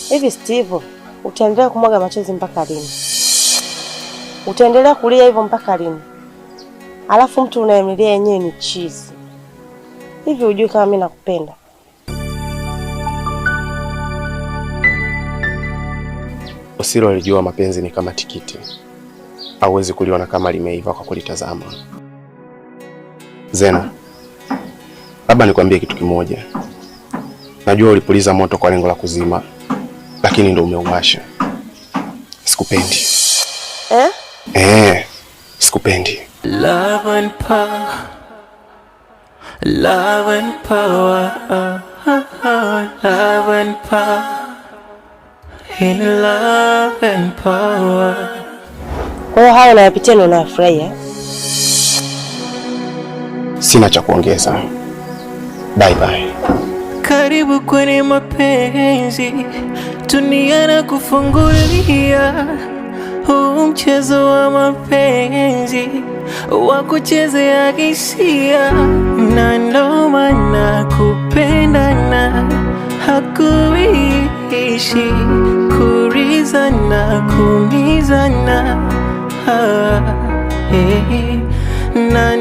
Hivi Steve, utaendelea kumwaga machozi mpaka lini? Utaendelea kulia hivyo mpaka lini? Alafu mtu unayemlilia yenyewe ni chizi. Hivi hujui kama mimi nakupenda? Osiro alijua mapenzi ni kama tikiti, hauwezi kuliona kama limeiva kwa kulitazama. Zena, labda nikwambie kitu kimoja. Najua ulipuliza moto kwa lengo la kuzima, lakini ndo umeuwasha. Sikupendi. Eh? Eh, sikupendi. Love and power, love and power, love and power, in love and power. Kwa hiyo hayo unayapitia na unayafurahia? Sina cha kuongeza. Bye bye. Karibu kwenye mapenzi, dunia na kufungulia huu mchezo wa mapenzi wa kuchezea hisia, na ndo maana kupendana hakuishi kurizana kumizana, ah, eh, na